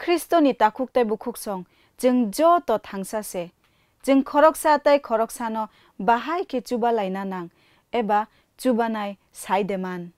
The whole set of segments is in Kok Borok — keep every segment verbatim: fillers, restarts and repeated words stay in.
Khristoni takhuk tei bukhuksong, chwng joto thangsa se. Chwng khoroksa tei khoroksano bahai khe chuba laina nang eba chubanai sai de man.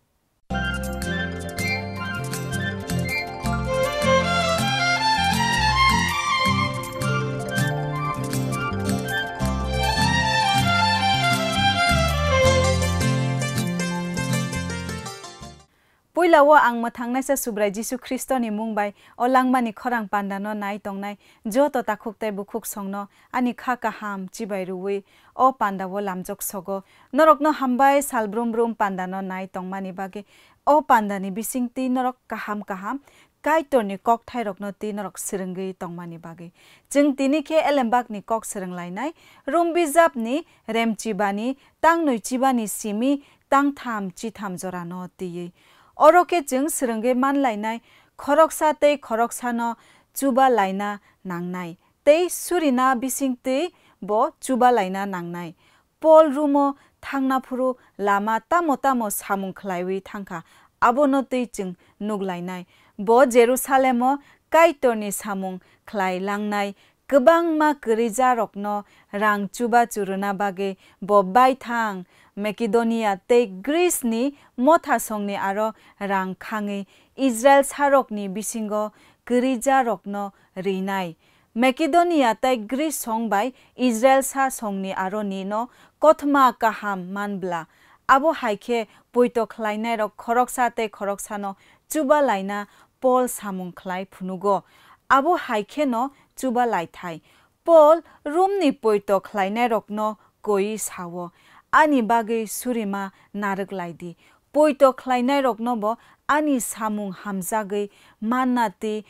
Puila o ang mwthangnaisa Subrai Jisu Khristoni mung bai o langmani khorang pandano nai tongnai joto takhuk tei bukhuksongno ani kha kaham chibai rwui o pandao lamjok sogo. Norokno hambai sal brum brum pandano nai tongmani bagwi. O pandani bisingtwi norok kaham kaham Kaitorni kokthairokno twi norok swrwngwi tongmani bagwi. Chwng tini khe Elembakni kok swrwnglainai, Rom bijapni remchibani, tangnwi chibani simi tangtham chitham jorano twiwi. Oro khe chwng swrwngwi manlainai khoroksa tei khoroksano chuba laina nangnai, tei surina bisingtwi bo chuba laina nangnai. Pol Rumo thangna phuru lama tamo tamo samung khlaiwi thangkha, abono twi chwng nuglainai. Bo Jerusalemo Kaitorni samung khlai langnai kwbangma kwrwijarokno rang chubachu rwna bagwi bo baithang Makedonia tei Greece ni mothasongni aro rang khangwi Israilsarokni bisingo kwrwijarokno rinai. Makedonia tei Greece song bai Israilsa songni aroni no kothoma kaham man bla. Abo hai khe poito khlainairok khoroksa tei khoroksano chuba laina Pol samung khlai phunugo. Abo hai kheno chuba lai thai. Pol Romni poito khlainairokno koi sao, "Ani bagwi surima narwk lai di. Poito khlainairoknobo ani samung hamjagwi manna twi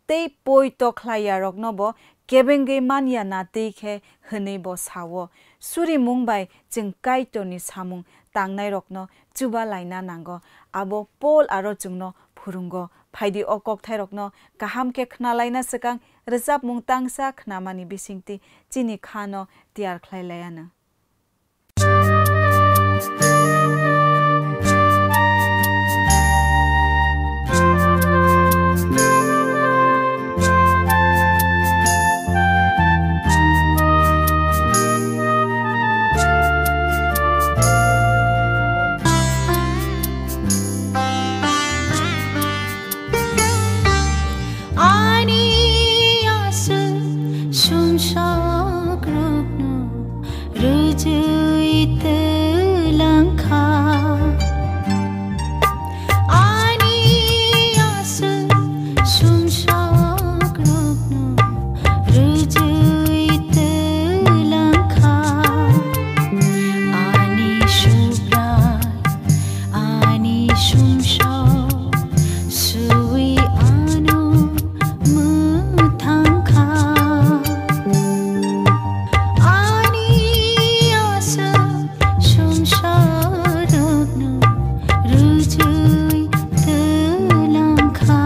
tei poito khlaiyaroknobo kebengwi manya na twi khe," hwnwi bo sao. Surimung bai chwng Kaitorni samung tangnairokno chuba laina nango. Abo Pol aro chwngno phurungo. Phaidi o kokthairokno kaham khe khna laina swkang rwchapmung tangsa khnamani bisingtwi chini khano tiyar khlai lai anw. Ani aswk sumsok rokno rujui twlangkha. Ani aswk sumsok rokno rujui twlangkha. Ani Subrai ani sumsok sui ano mwthangkha. Ani aswk sumsok rokno rujui twlangkha.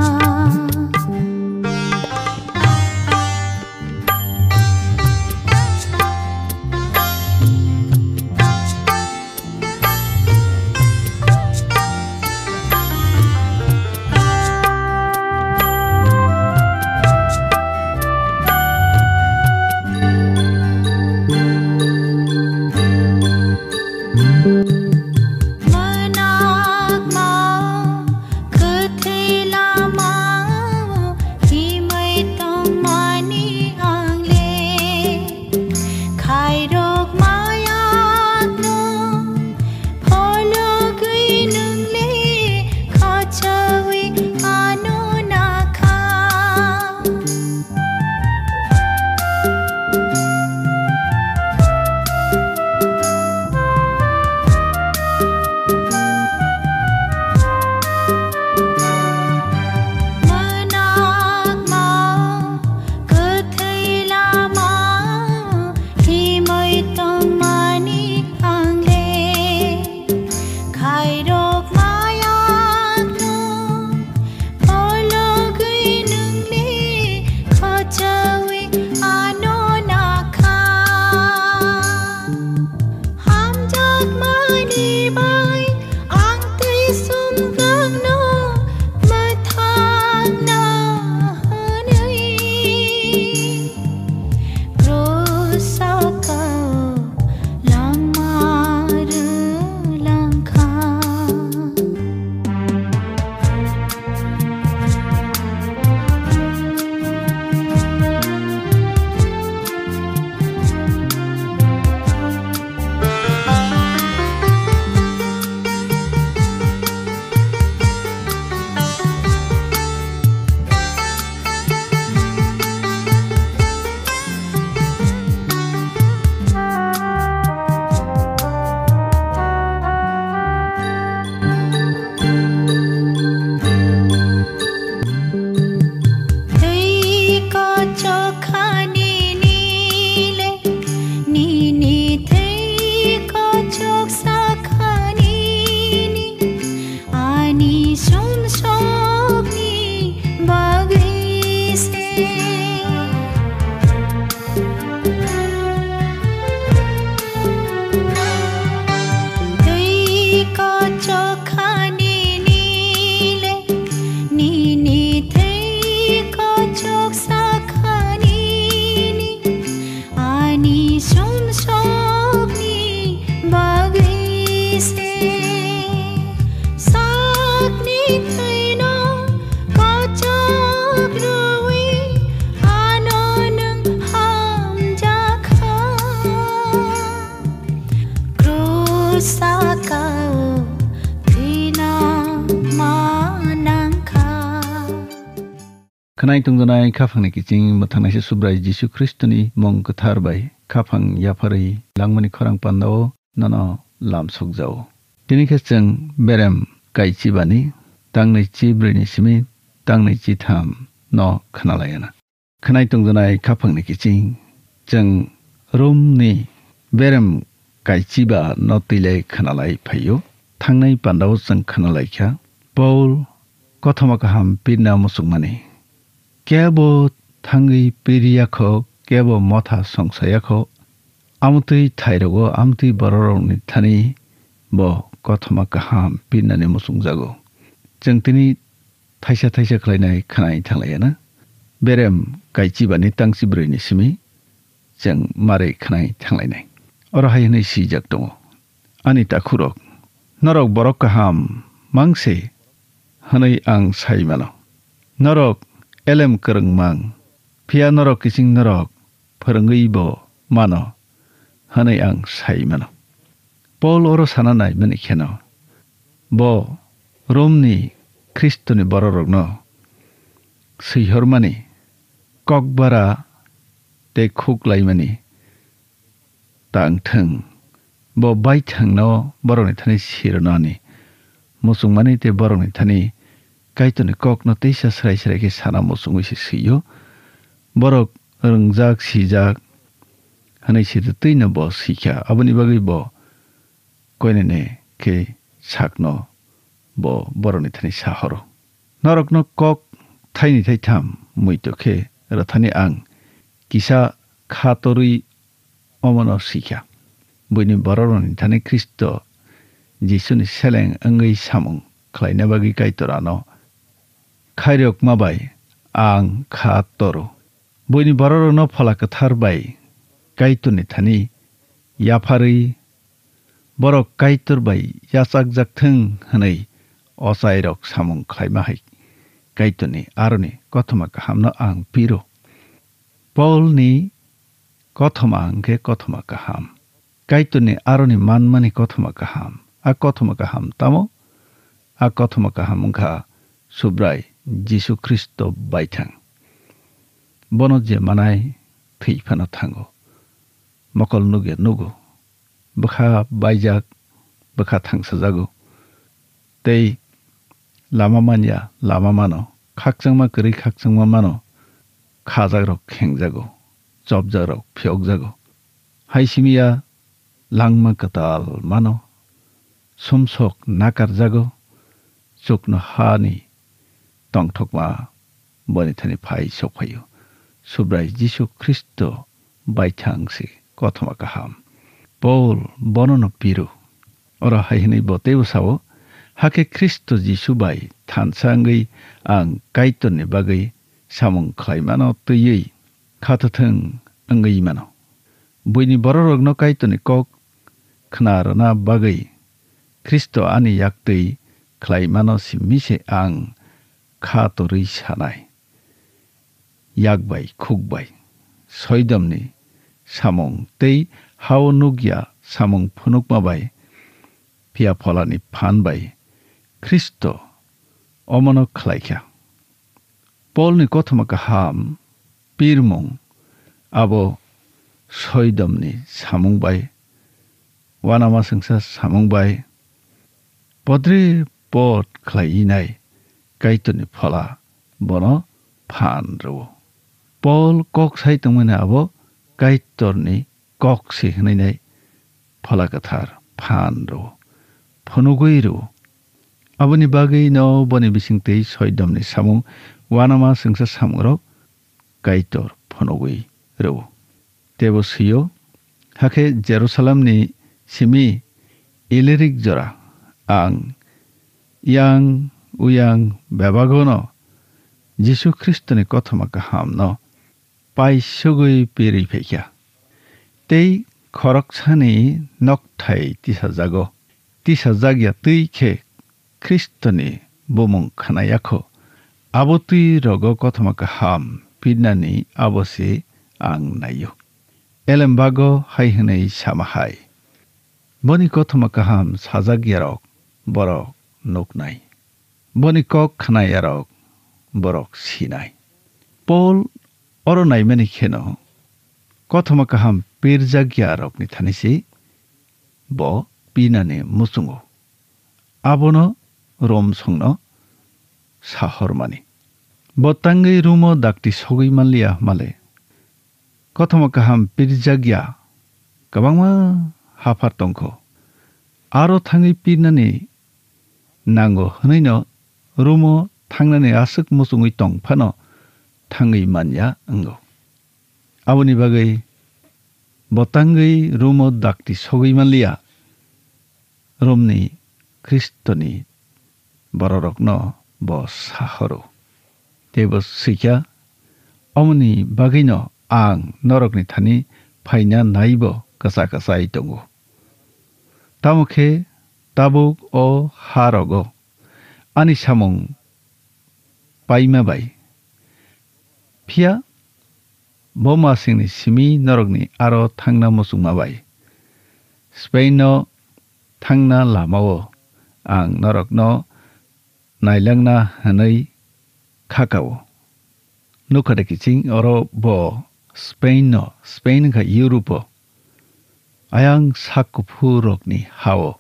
Sakni thwino kochok rwi ano nwng hamjakha. Krus sakao thwina manangkha. Khwnai tongjanai khaphangni kiching mwthangnaisa Subrai Jisu Khristoni mung kwthar bai khaphang yapharwi langmani khorang pandao nono lamsokjao. Tini khe chwng berem kaichibani tangnwi chibrwini simi tangnwi chitham no khwnalaiyana. Khwnai tongjanai khaphangni kiching chwng Romni berem kaichiba no twilai khwnalai phaio. Thangnai pandao chwng khwnalaikha, Paul kothoma kaham pirna muchungmani. Kebo thangwi piriya kho, kebo motha songsa ya kho, amtwi thairogo, amtwi bororokni thani bo kothoma kaham pirnani muchungjago. Chwng tini thaisa thaisa khlainai khwnai thanglaiyana. Berem kaichibani tangchibrwini simi chwng marwi khwnai thanglainai. Oro hai hwnwi swijak tongo, ani takhurok, norok borok kaham mang se hwnwi ang sai mano. Norok elem kwrwng mang, phiya norok kiching norok phwrwngwi bo mano hwnwi ang sai mano. Paul oro sana naimani kheno, bo Romni Khristoni bororokno swihormani, kokbara tei khuk laimani tang thwng. Bo baithangno borokni thani sirwnani muchungmani tei borokni thani Kaitorni kokno teisa srai srai khe sana muchungwi se swi-o. Borok rwngjak, sijak hwnwi se twino bo sikha. Aboni bagwi bo koinene khe sakno bo borokni thani sa horo. Norokno kok thaini thaitham muitu khe rwthani ang kisa kha torwi omono sikha. Buini bororokni thani Khristo Jisuni seleng wngwi samung khlaina bagwi Kaitor ano khairokma bai ang kha toro. Buini bororokno Phola Kwthar bai Kaitorni thani yapharwi borok Kaitor bai yachakjak thwng hwnwi ochairok samung khlaima hai Kaitorni aroni kothoma kahamno ang piro. Paulni kothoma hwnkhe kothoma kaham. Kaitorni aroni manmani kothoma kaham. A kothoma kaham tamo? A kothoma kaham wngkha Subrai Jisu Khristo baithang. Bono je manai thwi phano thango. Mokol nugya nugo. Bwkha baijak, bwkha thangsajago. Tei lama manya, lama mano. Khakchangma kwrwi khakchangma mano. Khajakrok khengjago. Chopjakrok phiyokjago. Hai simi ya langma kwtal mano. Sumsok nakarjago. Chukno hani tongthokma boni thani phai sokphaio. Subrai Jisu Khristo baithang se kothoma kaham. Paul bonono piru. Oro hai hwnwi bo teibo sao, hakhe Khristo Jisu bai thansa wngwi ang Kaitorni bagwi samung khlaimano twiwi khathathwng wngwi mano. Buini bororokno Kaitorni kok khna rwna bagwi Khristo ani yaktwi khlaimano simi se ang kha torwi sanai. Yak bai khuk bai, soidomni samung tei hao nukya samung phunukma bai, phiya pholani phan bai Khristo omono khlaikha. Polni kothoma kaham pirmung abo soidomni samung bai, uanama swngsa samung bai, podre pod khlainai Kaitorni phola bono phan rwo. Pol kok sai tongmani abo Kaitorni kok se hwnwi nai Phola Kwthar phan rwo, phunugwi rwo. Aboni bagwi no boni bisingtwi soidomni samung, uanama swngsa samungrok Kaitor phunugwi rwo. Teibo swi-o, hakhe Jerusalemni simi Ilirik jora ang yang uyang bebagono Jisu Khristoni kothoma kahamno paisugwi pirwi phaikha. Tei khoroksani nokthai tisajago. tisajak ya twi khe Khristoni bumung khna ya kho, abo twi rogo Kothoma Kaham pirnani abo se ang nai-o. Elembago hai hwnwi sama hai, boni Kothoma Kaham sajak yarok borok nuknai, boni kok khna yarok borok sinai. Pol oro naimani kheno Kothoma Kaham pirjak yarokni thani se bo pinani muchungo. Abono Rom songno sahormani. Bo tangwi Romo dakti sogwi manliya male. Kothoma Kaham pirjak ya kwbangma haphar tongkho. Aro thangwi pirnani nango hwnwino Romo thangnani aswk muchungwi tong phano thangwi manya wngo. Aboni bagwi bo tangwi Romo dakti sogwi manliya. Romni Khristoni bororokno bo sahoro. Tei bo swikha, omoni bagwino ang norokni thani phaina naibo kwcha kwchai tongo. Tamo khe tabuk o ha rogo ani samung paima bai. Phiya bo masingni simi norokni aro thangna muchungma bai. Spain no thangna lamao ang norokno nailangna hwnwi khakao. Nukha de kiching oro bo Spain no, Spain wngkha Europe o. Ayang sak kuphur rokni hao.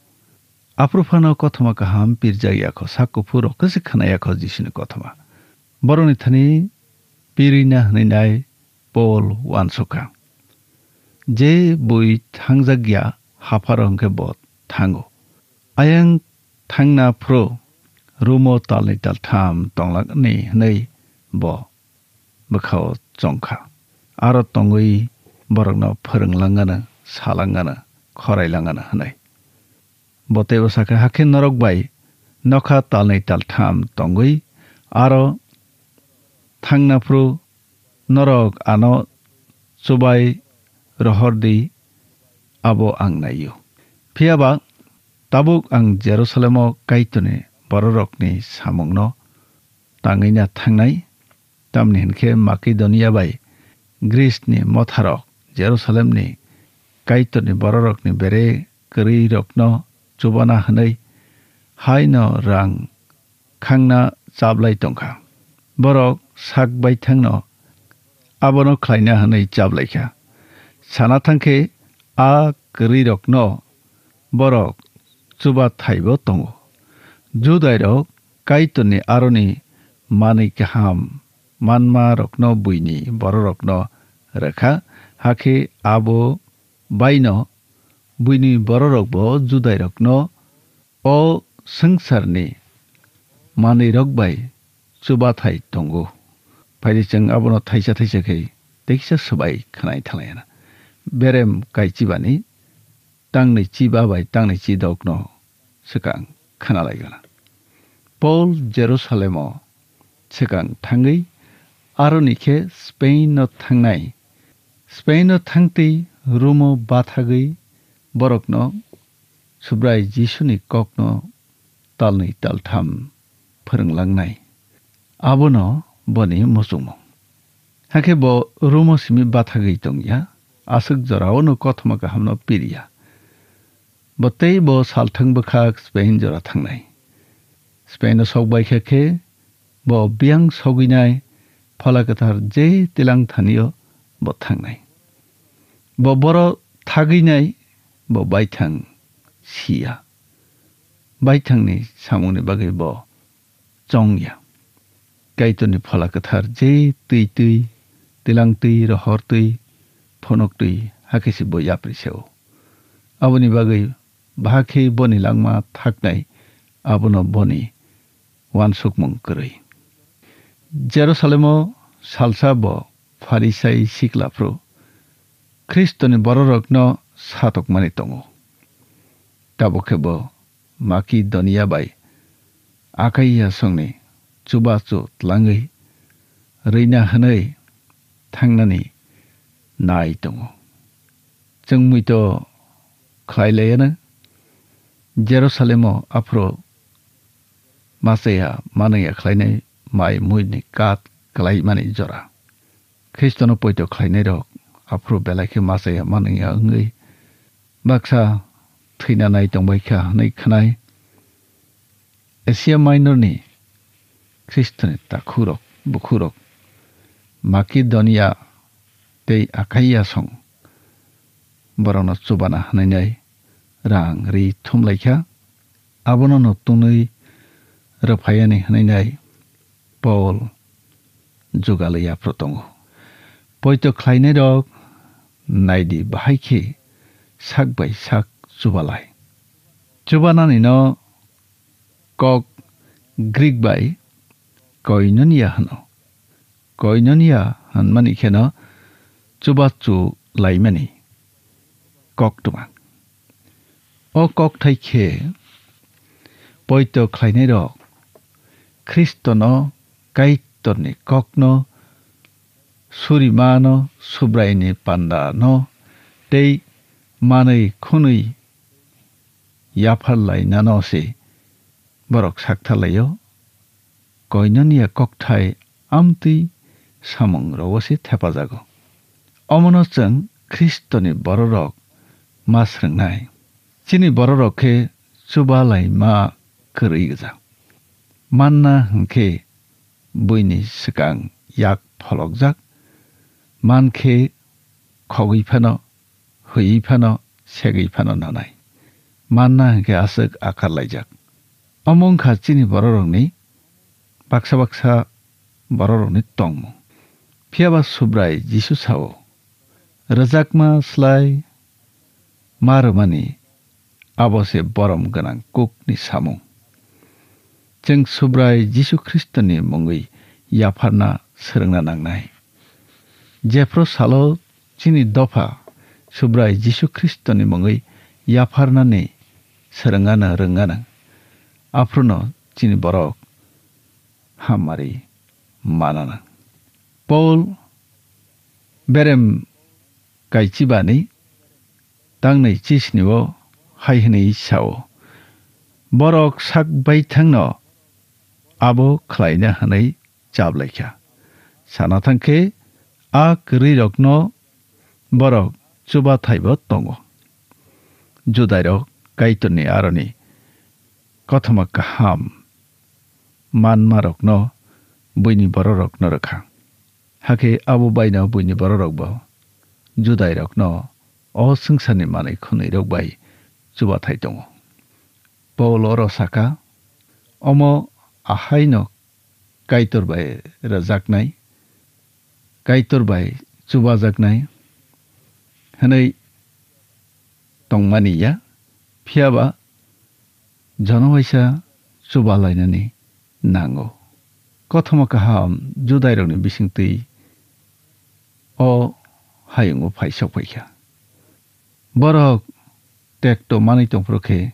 Aphuru phano Kothoma Kaham pirjak yakho, sak kuphur rok kwswk khna yakho Jisuni kothoma. Borokni thani pirina hwnwi nai Pol uansukha. Je bui thangjak ya hapharo hwnkhe bo thango. Ayang thangna phuru Romo talni taltham tonglakni hwnwi bo bwkhao chongkha. Aro tongwi borokno phwrwnglanganw, salanganw, khorailanganw hwnwi. Bo teibo sakha, hakhe norok bai nokha talni taltham tongwi aro thangna phuru norok ano chubai rohor di, abo ang nai-o. Phiya ba tabuk ang Jerusalemo Kaitorni bororokni samungno tangwina thangnai, tamni hwn khe Makedonia bai Grisni motharok Jerusalemni Kaitorni bororokni bere kwrwirokno chubana hwnwi haino rang khangna chablai tongkha. Borok sak baithangno abono khlaina hwnwi chablaikha. Sana thangkhe a kwrwirokno borok chubathaibo tongo. Judairok Kaitorni aroni manwi kaham manmarokno buini bororokno rwkha, hakhe abo baino buini bororokbo Judairokno o swngcharni manwirok bai chubathai tongo. Phaidi chwng abono thaisa thaisa khe teisa swbai khwnai thanglaiana. Berem kaichibani tangnwi chiba bai tangnwi chidokno swkang khwnalaigana. Pol Jerusalemo swkang thangwi aroni khe Spain no thangnai. Spain no thangtwi Romo bathagwi borokno Subrai Jisuni kokno talnwi taltham phwrwnglangnai. Abono boni muchungmung. Hakhe bo Romo simi bathagwi tongya, aswk joraono kothoma kahamno pirya. Bo tei bo salthang bwkhak Spain jora thangnai. Spain o sok baikha khe bo biyang sogwinai Phola Kwthar je tilang thanio bo thangnai. Bo boro thagwinai bo baithang siya. Baithangni samungni bagwi bo chongya. Kaitorni Phola Kwthar je twi twi, tilang twi, rohor twi, phonok twi, hakhe se bo yapri se-o. Aboni bagwi bahai khe boni langma thaknai, abono boni uansukmung kwrwi. Jerusalemo salsa bo Pharisai siklaphru Khristoni bororokno satokmani tongo. Tabuk khe bo Makidonia bai Akaiya songni chubachu tlangwi rwina hwnwi thangnani nai tongo. Chwng muito khlai laiya na? Jerusalemo aphuru machaya manwya khlainai mai muini kat kwlaimani jora. Khristono poito khlainairok aphuru belai khe machaya manwya wngwi baksa thwina nai tongbai kha hwnwi khwnai. Asia Minorni Khristoni takhukrok, bukhukrok, Makedonia tei Akaia song borokno chubana hwnwi rang ri thumlaikha, abono no twnwi rwphayani hwnwi Paul jugalwi aphuru tongo. Poito khlainairok naidi bahai khe sak bai sak chubalai. Chubanani no kok Greek bai koinonia hwno. Koinonia hwnmani kheno chubachu laimani koktwma. O kokthai khe poito khlainairok Khristono Kaitorni kokno surimano, Subraini pandano tei manwi khwnwi yapharlainano se borok saktharlaio. Koinonia kokthai amtwi samungrogo se thepajago. Omono chwng Khristoni bororok ma srwngnai. Chini bororok khe chubalaima kwrwi gwja. Manna hwnkhe buini swkang yak pholokjak, man khe khogwi phano, hwiwi phano, segwi phano nanai. Manna hwnkhe aswk akar laijak. Omo wngkha chini bororokni baksa baksa bororokni tongmung. Phiyaba Subrai Jisu sao, "Rwjakma slai ma rwmani abo se borom gwnang kukni samung." Chwng Subrai Jisu Khristoni mungwi yapharna swrwngna nangnai. Jephru salo chini dopha Subrai Jisu Khristoni mungwi yapharnani swrwngano rwngano, aphruno chini borok hamari manana. Paul berem kaichibani tangnai chisnio hai hwnwi sao, "Borok sak baithangno abo khlaina hwnwi chablaikha. Sana thangkhe a kwrwirokno borok chubathaibo tongo." Judairok Kaitorni aroni kothoma kaham manmarokno buini bororokno rwkha. Hakhe abo baino buini bororokbo Judairokno o swngcharni manwi khwnwirok bai chubathai tongo. Paul oro saka, "Omo ahaino Kaitor bai rwjaknai, Kaitor bai chubajaknai hwnwi tongmani ya, phiyaba jono waisa chubalainani nango." Kothoma kaham Judairokni bisingtwi o hayungo phaisok phaikha. Borok tekto manwi tongphuru khe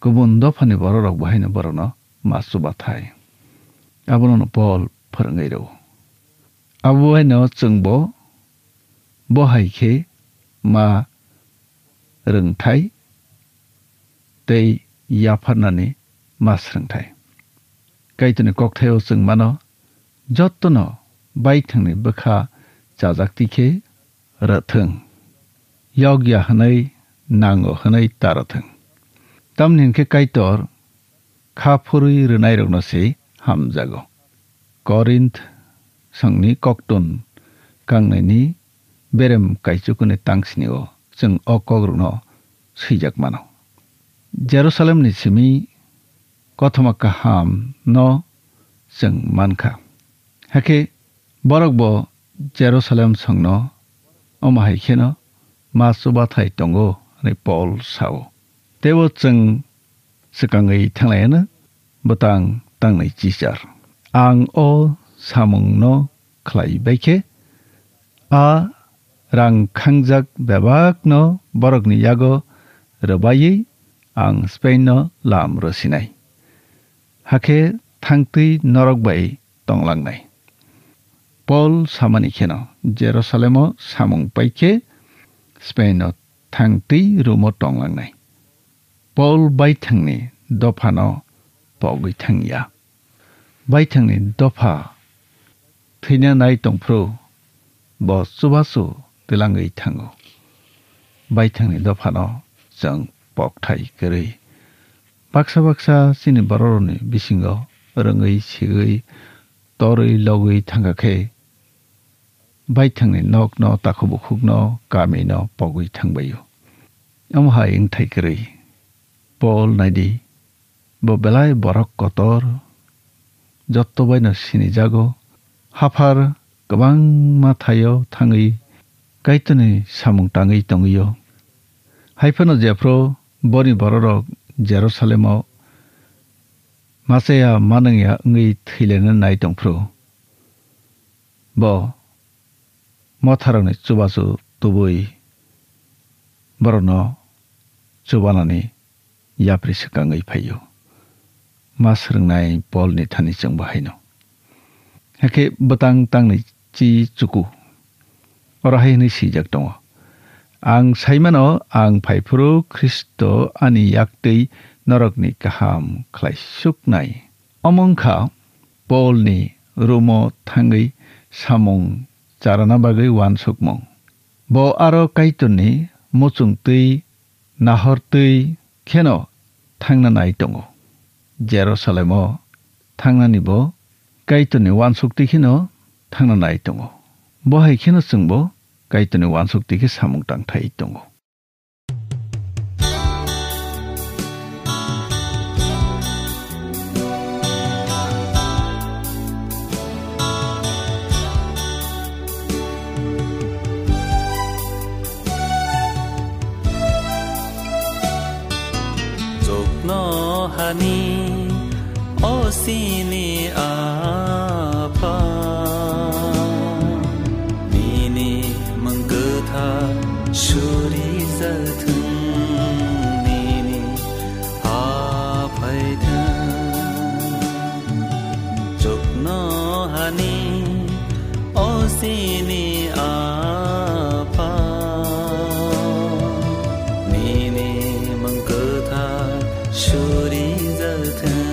kubun dophani bororok bo haino borokno ma chubathai. Abono no Paul phwrwngwi rwo. Abo haino chwngbo bo hai khe ma rwngthai tei yapharnani ma srwngthai. Kaitorni kokthaio chwng mano, jotono baithangni bwkha chajak twi khe rwthwng, yokya hwnwi nango hwnwi ta rwthwng. Tamni hwn khe Kaitor kha phurwi rwnairokno se hamjago. Korinth songni koktun kangnaini berem kaichukuni tangsnio chwng o kokrokno swijak mano. Jerusalemni simi kothoma kaham no chwng mankha. Hakhe borok bo Jerusalem songno omo hai kheno ma chubathai tongo hwnwi Paul sao. Teibo chwng swkangwi thanglaiyano bwtang tangnai chichar. Ang o samungno khlai bai khe, a rang khangjak bebakno borokni yago rwbaiwi ang Spain-no lam rw sinai. Hakhe thangtwi norok bai tonglangnai. Paul samani kheno Jerusalemo samung pai khe Spain-no thangtwi Romo tonglangnai. Paul baithangni dophano pogwi thangya. Baithangni dopha thwina nai tongphru bo chubachu twlangwi thango. Baithangni dophano chwng pokthai kwrwi. Baksa baksa chini bororokni bisingo rwngwi, sigwi, torwi, logwi thangkha khe baithangni nokno, takhuk bukhukno, kamino pogwi thangbaio. Omo hai wngthai kwrwi Paul naidi, bo belai borok kotor, jotto baino sinijago, haphar kwbangma thaio thangwi Kaitorni samung tangwi tongwio. Haiphano jephru boni bororok Jerusalemo machaya manwngya wngwi thwilaina nai tongphru, bo motharokni chubachu tubui borokno chubanani yapri swkangwi phaio. Ma swrwngnai Polni thani chwngbo haino. Hakhe bwtang tangni chi chuku. Oro hai hwnwi swijak tongo, "Ang saimano, ang phaiphuru Khristo ani yaktwi norokni kaham khlai suknai." Omo wngkha Polni Romo thangwi samung charana bagwi uansukmung. Bo aro Kaitorni muchungtwi nahortwi kheno thangna nai tongo. Jerusalemo thangnani bo Kaitorni uansuktwi kheno thangna nai tongo. Bo hai kheno chwngbo Kaitorni uansuktwi khe samung tangthai tongo. Chuknohani o chini Apha, nini mwng kwthar surijathwng, nini ha phaithwng. Chuknohani o chini Apha, nini mwng kwthar surijathwng,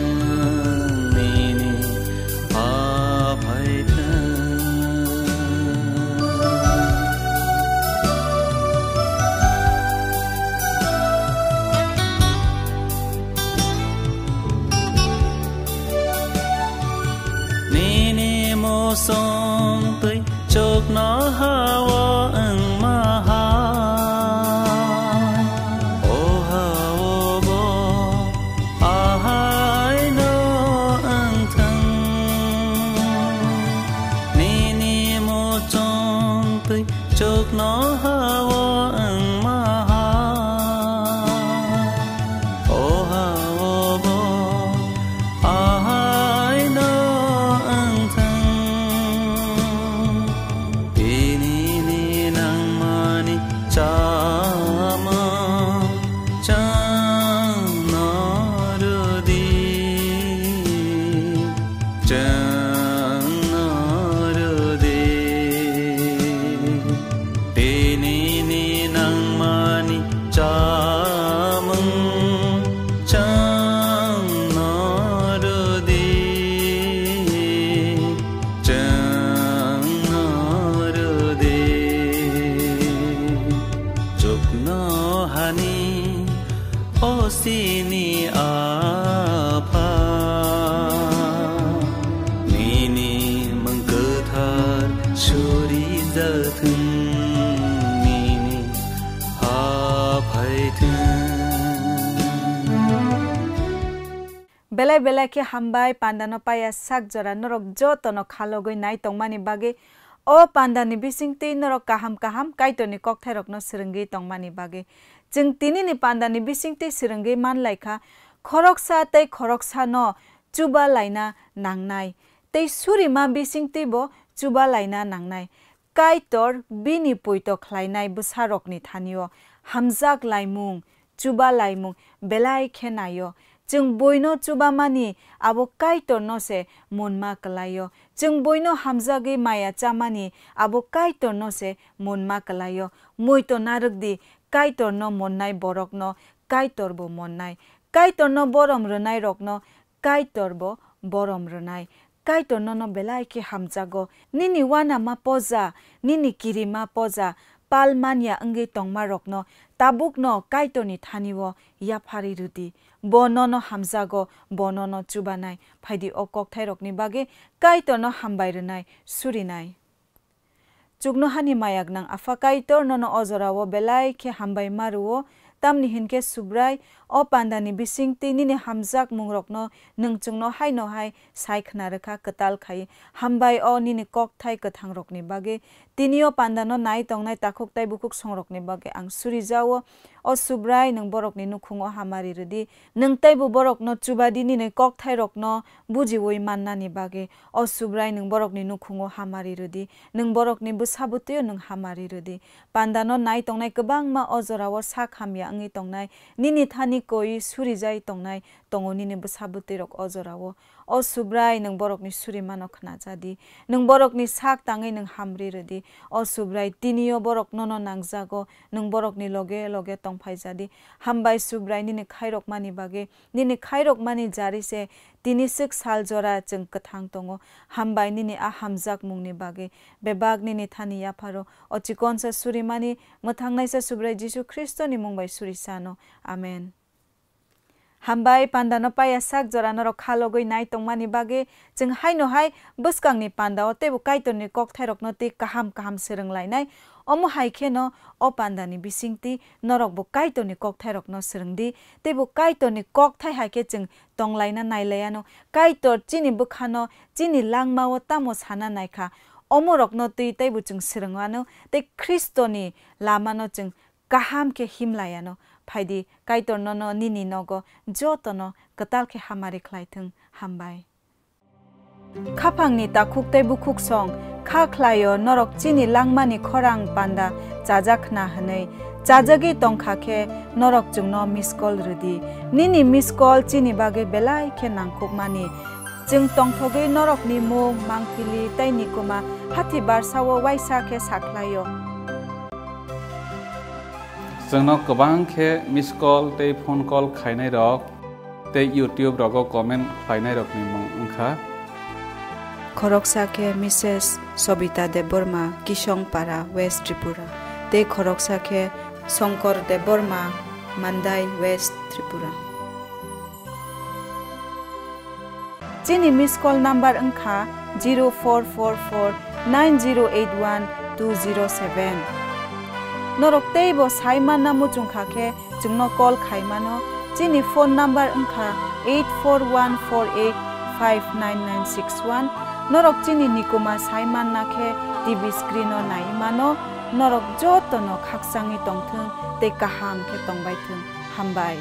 nini ha phaithwng. Nini muchungtwi chuknoha-o wngma hai, o ha-o bo ahaino wngthwng. Nini muchungtwi chuknoha-o wngma hai, o ha-o bo ahaino wngthwng. Tinini nangmani chamung chwngno rwdi, chwngno rwdi. Tinini nangmani chamung chwngno rwdi, chwngno rwdi. Chuknohani o chini Apha, nini mwng kwthar surijathwng, nini ha phaithwng. Belai belai khe hambai, pandano paiya sak jora norok jotono khalogwi nai tongmani bagwi, o pandani bisingtwi norok kaham kaham Kaitorni kokthairokno swrwngwi tongmani bagwi. Chwng tinini pandani bisingtwi swrwngwi man lai kha, khoroksa tei khoroksano chuba laina nangnai, tei surima bisingtwibo chuba laina nangnai. Kaitor bini poito khlainai bwsarokni thanio hamjak laimung, chuba laimung belai khe naio. Chwng buino chubamani abo Kaitorno se munma kwlaio. Chwng buino hamjagwi maya chamani abo Kaitorno se munma kwlaio. Muitu narwk di, Kaitorno munnai borokno Kaitor bo monnai. Kaitorno borom rwnairokno Kaitor bo borom rwnai. Kaitor nono belai khe hamjago. Nini uanama poja, nini kirima poja, pal manya wngwi tongmarokno tabukno Kaitorni thani-o yapharwi rwdi. Bo nono hamjago, bo nono chubanai. Phaidi o kokthairokni bagwi Kaitorno hambai rwnai, surinai. Chuknohani maya gwnang Apha Kaitor, nono o jorao belai khe hambai ma rwo, tamni hinkhe Subrai, o pandani bisingtwi nini hamjakmungrokno nwng chwngno haino hai sai khna rwkha kwtal khai. Hambai o nini kokthai kwthangrokni bagwi. Tini o pandano nai tongnai takhuk tei bukhuk songrokni bagwi ang suri jao. O Subrai, nwng borokni nukhungo hamari rwdi. Nwng teibo borokno chubadi, nini kokthairokno bujiui mannani bagwi. O Subrai, nwng borokni nukhungo hamari rwdi. Nwng borokni bwsa bwtwi-o nwng hamari rwdi. Pandano nai tongnai kwbangma o jorao sak hamya wngwi tongnai, nini thani koi surijai tongnai tongo nini bwsa bwtwirok o jorao. O Subrai, nwng borokni surimano khnajadi. Nwng borokni sak tangwi nwng hamri rwdi. O Subrai, tini-o borok nono nangjago, nwng borokni loge loge tongphaijadi. Hambai Subrai, nini khairokmani bagwi. Nini khairokmani jari se tini swk sal jora chwng kwthang tongo. Hambai nini a hamjakmungni bagwi. Bebak nini thani yapharo. O chikonsa surimani mwthangnaisa Subrai Jisu Khristoni mung bai suri sano. Amen. Hambai pandano paya sak jora norok khalogwi nai tongmani bagwi. Chwng haino hai bwskangni pandao teibo Kaitorni kokthairokno tei kaham kaham swrwng lainai. Omo hai kheno o pandani bisingtwi norokbo Kaitorni kokthairokno swrwngdi. Teibo Kaitorni kokthai hai khe chwng tonglaina nailaiano. Kaitor chini bwkhano, chini langmao tamo sana naikha, omorokno twi teibo chwng swrwngano tei Khristoni lamano chwng kaham khe himlaiano. Phaidi, Kaitor nono nini nogo jotono kwtal khe hamari khlai thung. Hambai. Khaphangni takhuk tei bukhuk song, kha khlaio norok chini langmani khorang panda chajak khna hwnwi. Chajagwi tongkha khe norok chwngno miss call rwdi. Nini miss call chini bagwi belai khe nangkukmani. Chwng tongthogwi norokni mung, mangpili tei nikuma hathi barsao uaisa khe sakhlaio. Chwngno kwbang khe miss call tei phone call khainai rok tei YouTube rogo comment khlainai rokni mung wngkha. Khoroksa khe Missus Sobita Debbarma, Kisongpara, West Tripura, tei khoroksa khe Songkor Debbarma, Mandai, West Tripura. Chini miss call number wngkha zero four four four nine zero eight one two zero seven. Norok teibo sai manna muchungkha khe chwngno call khai mano. Chini phone number wngkha eight four one four eight five nine nine six one. Norok chini nikuma sai manna khe T V screen o nai mano. Norok jotono khakchangwi tongthung tei kaham khe tongbai thung. Hambai.